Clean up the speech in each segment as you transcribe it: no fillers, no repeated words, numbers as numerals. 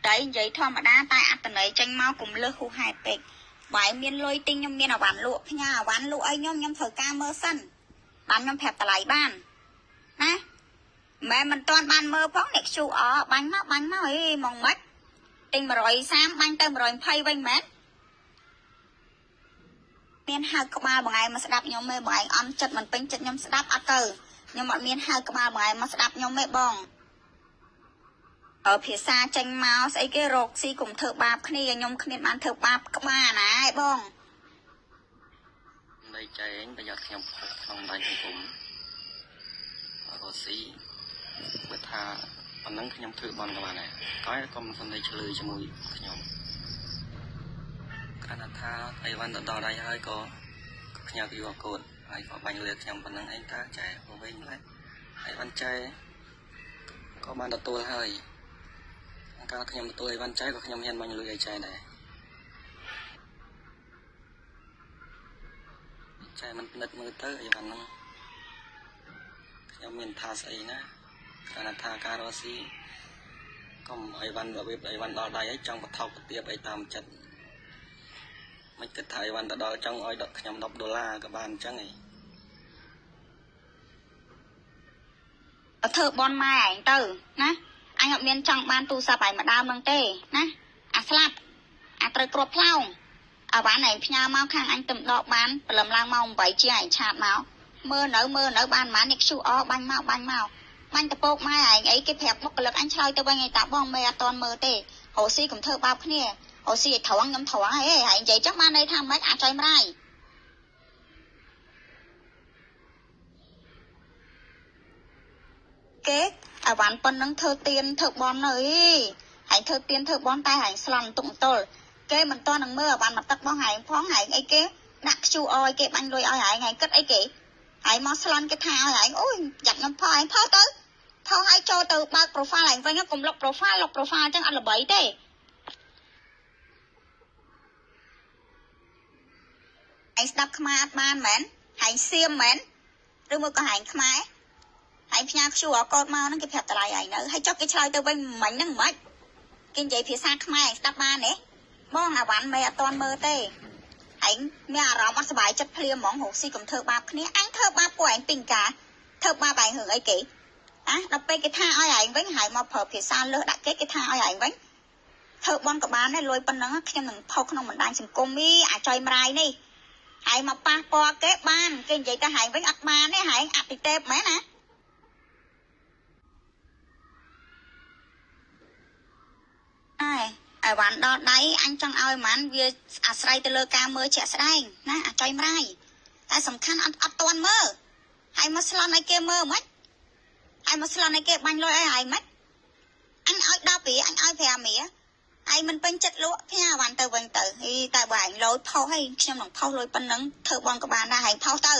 តែនិយាយធម្មតាតែអត្តន័យចេញមកកុំលើសហួសហេតុពេកបើឯងមានលុយទិញខ្ញុំមានអវ៉ាន់លក់ផ្ញើអវ៉ាន់លក់អីខ្ញុំខ្ញុំត្រូវការមើលសិនបានខ្ញុំប្រាប់តម្លៃបានណាម៉ែមិនតាន់បានមើលផងអ្នក QR បាញ់មកបាញ់មកអីហ្មងម៉េចទិញ130បាញ់ទៅ120វិញមែនមានហៅក្បាលបងឯងមកស្ដាប់ខ្ញុំទេបងឯងអន់ចិត្តមិនពេញចិត្តខ្ញុំស្ដាប់អត់ទៅខ្ញុំអត់មានហៅក្បាលបងឯងមកស្ដាប់ខ្ញុំទេបងភាសាចេញមកស្អីគេរកស៊ីកុំធ្វើបាបគ្នាខ្ញុំគ្មានបានធ្វើបាបក្បាលណាឯងបង ដីចែងប្រយោជន៍ខ្ញុំក្នុងបណ្ដាញសង្គមរកស៊ីបើថាប៉ុណ្ណឹងខ្ញុំធ្វើបន់ក៏បានដែរតែកុំសំដីឆ្លើយជាមួយខ្ញុំគ្រាន់តែថាអីវ៉ាន់ទៅដល់ដៃហើយក៏ផ្ញើ QR code ហើយក៏បាញ់លុយខ្ញុំប៉ុណ្ណឹងឯងតើចែមកវិញម្ល៉េះហើយវ៉ាន់ចែក៏បានទទួលហើយកាលខ្ញុំទទួលអីវ៉ាន់ចែក៏ខ្ញុំហ៊ានបាញ់លុយឲ្យចែដែរចែមិនពិនិត្យមើលទៅអីវ៉ាន់ហ្នឹងខ្ញុំមានថាស្អីណាគ្រាន់តែថាការរកស៊ីកុំអីវ៉ាន់របៀបអីវ៉ាន់ដល់ដៃហើយចង់បថោកបទៀបអីតាមចិត្តមិនគិតថាអីវ៉ាន់ទៅដល់ចង់ឲ្យដកខ្ញុំ10ដុល្លារក៏បានអញ្ចឹងឯង ធ្វើបនម៉ែឯងទៅណាអញអត់មានចង់បានទូរស័ព្ទឯងម្ដងហ្នឹងទេណាអាស្លាប់អាត្រូវគ្រាប់ផ្លោងអាវ៉ាន់ឯងផ្ញើមកខាងអញទៅដកបានព្រលឹមឡើងម៉ោង8ជាងឯងឆាតមកមើលនៅមើលនៅបានប៉ុន្មាននេះ QR បាញ់មកបាញ់មកបាញ់តពោកម៉ែឯងអីគេប្រាប់បុគ្គលិកអញឆ្លើយទៅវិញឯងតាបងមេអត់តន់មើលទេរកស៊ីកុំធ្វើបាបគ្នារកស៊ីឲ្យត្រង់ខ្ញុំត្រង់ហេឯងនិយាយចឹងបានន័យថាម៉េចអាចុយម្រាយគេអាវ៉ាន់ប៉ុណ្ណឹងធ្វើទៀនធ្វើបន់នៅអីហែងធ្វើទៀនធ្វើបន់តែហែងស្លន់ទុកទល់គេមិនតន់នឹងមើលអាវ៉ាន់មកទឹកបងហែងផងហែងអីគេដាក់ QR ឲ្យគេបាញ់លុយឲ្យហែងហែងគិតអីគេហែងមកស្លន់គេថាឲ្យហែងអូយយ៉ាត់ខ្ញុំផោហែងផោទៅផោឲ្យចូលទៅបើក profile ហែងវិញកុំលុក profile លុក profile អញ្ចឹងអត់ល្បីទេហែងស្ដាប់ខ្មែរអត់បានមែនហែងសៀមមែនឬមួយក៏ហែងខ្មែរហែងផ្ញើ QR code មកហ្នឹងគេប្រាប់តម្លៃឯងនៅហើយចុះគេឆ្លើយទៅវិញមិញហ្នឹងមិនគេនិយាយភាសាខ្មែរឯងស្ដាប់បានទេបងអាវ៉ាន់មេអត់តន់មើលទេឯងមានអារម្មណ៍អត់សុបាយចិត្តភ្លាមហ្មងរកស៊ីកុំធ្វើបាបគ្នាអញធ្វើបាបពួកឯងពីងកាធ្វើបាបឯងរឿងអីគេអាដល់ពេលគេថាឲ្យឯងវិញហើយមកប្រើភាសាលើសដាក់គេគេថាឲ្យឯងវិញធ្វើបន់ក៏បានដែរលុយប៉ុណ្ណឹងខ្ញុំនឹងផុសក្នុងបណ្ដាញសង្គមអីអាចុយម្រាយនេះហើយមកប៉ះពាល់គេបានគេនិយាយទៅហែងវិញអត់បានទេហែងអតិទេពមែនណាហើយអីវ៉ាន់ដល់ដៃអញចង់ឲ្យហ្មងវាអាស្រ័យទៅលើការមើលជាក់ស្ដែងណាអាចុយម្រាយតែសំខាន់អត់អត់តន់មើលហើយមកស្លន់ឲ្យគេមើលហ្មងហើយមកស្លន់ឲ្យគេបាញ់លុយឲ្យហើយហ្មងអញឲ្យ10រៀលអញឲ្យ5រៀលឯងមិនពេញចិត្តលក់ផ្ញើអវ៉ាន់ទៅវិញទៅអីតែបើឯងលយផុសហើយខ្ញុំនឹងផុសលុយប៉ុណ្ណឹងធ្វើបងក៏បានដែរឯងផុសទៅ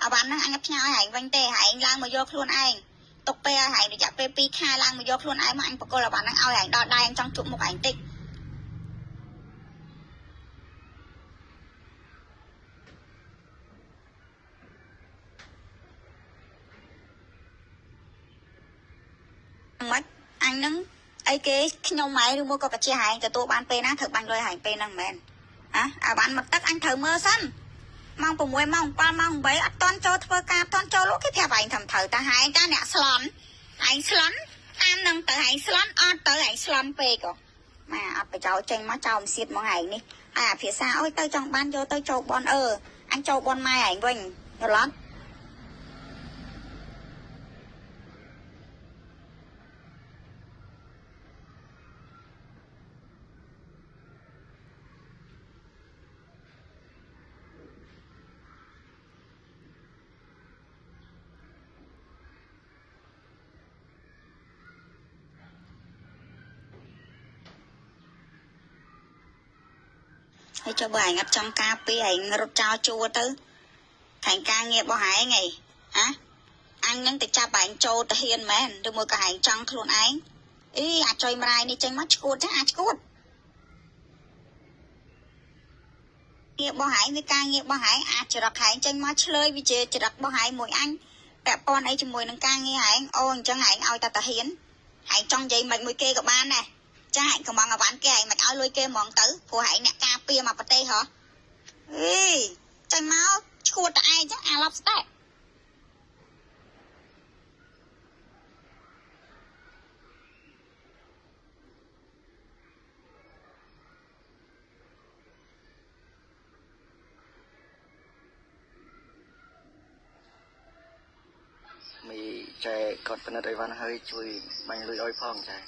អវ៉ាន់ហ្នឹងអញផ្ញើឲ្យឯងវិញទេឯងឡើងមកយកខ្លួនឯងទុកពេលឲ្យឯងរយៈពេល2ខែឡើងមកយកខ្លួនឯងមកអញបកគលអវ៉ាន់ហ្នឹងឲ្យឯងដល់ដៃអញចង់ជួបមុខឯងតិចមិនអញនឹងអីគេខ្ញុំឯងឬមួយក៏កាជាឯងទទួលបានពេលណាត្រូវបាញ់លុយឯងពេលហ្នឹងមែនហ៎អាវ៉ាន់មកទឹកអញត្រូវមើលសិនម៉ោង6ម៉ោង7ម៉ោង8អត់តន់ចូលធ្វើការអត់តន់ចូលលក់គេប្រាប់ឯងថាត្រូវតែឯងតាអ្នកស្លន់ឯងស្លន់តាមនឹងទៅឯងស្លន់អត់ទៅឯងស្លន់ពេកម៉ាអត់ប្រយោជន៍ចេញមកចោលមសៀតមកឯងនេះហើយអាភាសាអុយទៅចង់បានយកទៅចូលបនអឺអញចូលបនម៉ែឯងវិញយល់អត់ហើយចុះបើឯងអត់ចង់ការពារឯងរត់ចោលជួរទៅថែងការងាររបស់ឯងឯងហ៎អញនឹងទៅចាប់ឯងចូលទៅហ៊ានមែនឬមួយក៏ឯងចង់ខ្លួនឯងអីអាចុយម្រាយនេះចេញមកឈួតចឹងអាចឈួតងាររបស់ឯងវាការងាររបស់ឯងអាចចរិតឯងចេញមកឆ្លើយវាជាចរិតរបស់ឯងមួយអញពាក់ព័ន្ធអីជាមួយនឹងការងារឯងអូអញ្ចឹងឯងឲ្យតែតាហ៊ានឯងចង់និយាយមិនមួយគេក៏បានដែរ ចាឯងកំងអវ៉ាន់គេឯងមិនឲ្យលុយគេហ្មងទៅព្រោះឯងអ្នកការពារមកប្រទេសហ៎អេចេញមកឈួតតែឯងចឹងអាឡប់ស្ដែក មីចែគាត់ពិនិត្យអីវ៉ាន់ហើយជួយបាញ់លុយឲ្យផងចែ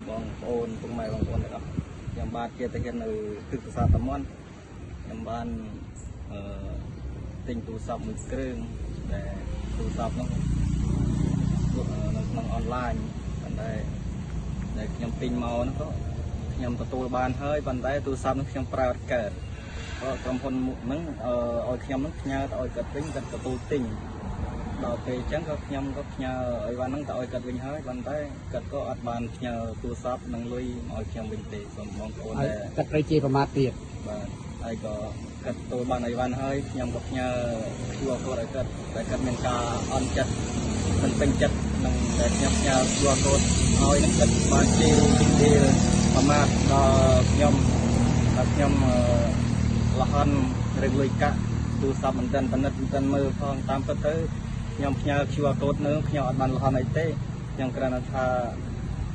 បងប្អូនពុកម៉ែបងប្អូនទាំងអស់ខ្ញុំបាទជាតាហ៊ាននៅទិសប្រាសាទតាមាន់ខ្ញុំបានអឺទិញទូរស័ព្ទមួយគ្រឿងដែលទូរស័ព្ទនោះនៅក្នុងអនឡាញប៉ុន្តែដែលខ្ញុំទិញមកនោះក៏ខ្ញុំទទួលបានហើយប៉ុន្តែទូរស័ព្ទនោះខ្ញុំប្រើអត់កើតក៏ក្រុមហ៊ុនហ្នឹងឲ្យខ្ញុំហ្នឹងផ្ញើទៅឲ្យគាត់វិញគាត់ទទួលទិញដល់ពេលអញ្ចឹងក៏ខ្ញុំក៏ផ្ញើអីវ៉ាន់ហ្នឹងទៅឲ្យគាត់វិញហើយប៉ុន្តែគាត់ក៏អត់បានផ្ញើទូរស័ព្ទនិងលុយមកឲ្យខ្ញុំវិញទេសូមបងប្អូន ហើយ ដែល គាត់ត្រូវជាប្រមាថទៀត បាទហើយក៏គាត់ទទួលបានអីវ៉ាន់ហើយខ្ញុំក៏ផ្ញើ QR code ឲ្យគាត់តែគាត់មានការអន់ចិត្តមិនពេញចិត្តនឹងដែលខ្ញុំផ្ញើ QR code ឲ្យនឹងគាត់បានជេរទីទីប្រមាថដល់ខ្ញុំដល់ខ្ញុំអឺលហន់ឬលុយកាក់ទូរស័ព្ទមិនទាន់ពិនិត្យមិនទាន់មើលផងតាមពិតទៅខ្ញុំផ្ញើ QR code នៅខ្ញុំអត់បានលហន់អីទេខ្ញុំគ្រាន់តែថា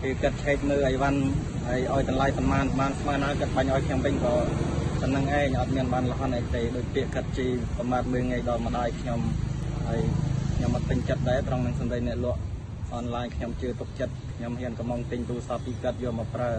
គេគាត់ឆែកមើលអីវ៉ាន់ហើយឲ្យតម្លៃប្រមាណប្រមាណស្មើណាគាត់បាញ់ឲ្យខ្ញុំវិញក៏ប៉ុណ្្នឹងឯងអត់មានបានលហន់អីទេដោយពាក្យគាត់ជេរប្រមាថមើលងាយដល់ម្ដាយខ្ញុំហើយខ្ញុំអត់ពេញចិត្តដែរត្រង់នឹងសម្ដីអ្នកលក់អនឡាញខ្ញុំជឿទុកចិត្តខ្ញុំហ៊ានកំងទិញទូរស័ព្ទពីគាត់យកមកប្រើ